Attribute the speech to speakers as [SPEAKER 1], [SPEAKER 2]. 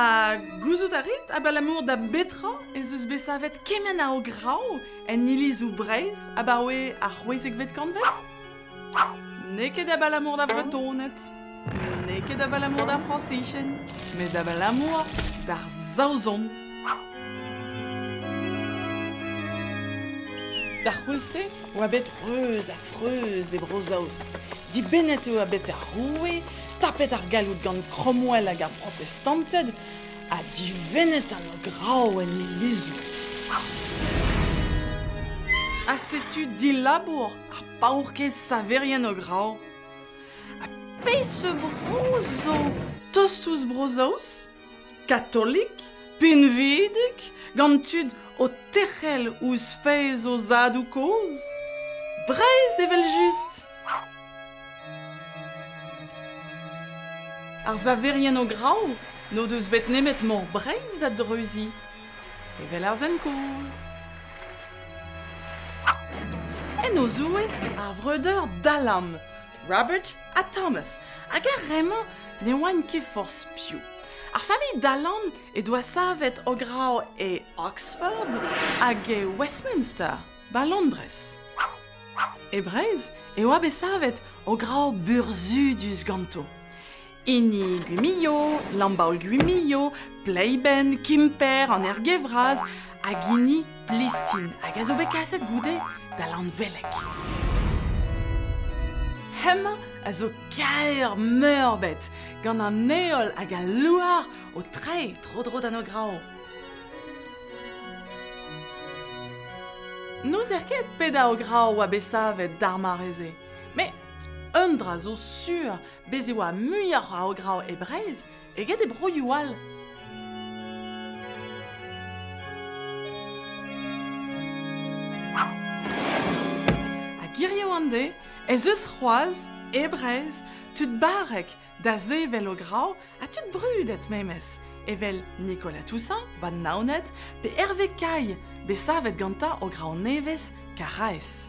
[SPEAKER 1] Ha gouzout a rit abalamour da betra ez eus bet savet kement a ograoù en ilizoù Breizh abaoe ar c'hwezekvet kantved? N'eo ket abalamour da Vretoned, n'eo ket abalamour d'ar Frañsizien, met abalamour d'ar Saozon. D'ar c'houlz-se oa bet reuz ha freuz e Bro-Saoz. Dibennet e oa bet ar roue, tapet ar galloud gant Cromwell hag ar brotestanted, ha divennet an ograoù en ilizoù. Ha setu dilabour ar paourkaezh saverien ograoù. Ha peseurt bro zo tost ouzh Bro-Saoz? Katolik, pinvidik, gant tud o tec'hel ouzh feiz o zadoù-kozh? Breizh evel-just! Ar saverien ograoù n'o deus bet nemet Mor Breizh da dreuziñ, evel ar sent kozh. En o zouez ar vreudeur Dallam, Robert ha Thomas, hag ar re-mañ ne oant ket forzh piv. Ar familh Dallam he doa savet ograoù e Oxford hag e Westminster, 'ba Londrez. E Breizh e oa bet savet ograoù burzhudus ganto. Hini Gwimilio, Lambaol-Gwimilio, Pleiben, Kemper, an Erge-Vras hag hini Plistin hag a zo bet kaset goude da Lanvelleg. Hemañ a zo kaer-meurbet gant an heol hag al loar o treiñ tro-dro d'an ograoù. N'ouzer ket pet a ograoù oa bet savet d'ar mare-se, met un dra zo sur, bez' e oa muioc'h a ograoù e Breizh eget e broioù all. Hag hiziv an deiz ez eus c'hoazh e Breizh tud barrek da sevel ograoù ha tud brudet memes, evel Nicolas Toussaint, 'ba Naoned, pe Hervé Caille, bet savet gantañ ograoù nevez Karaez.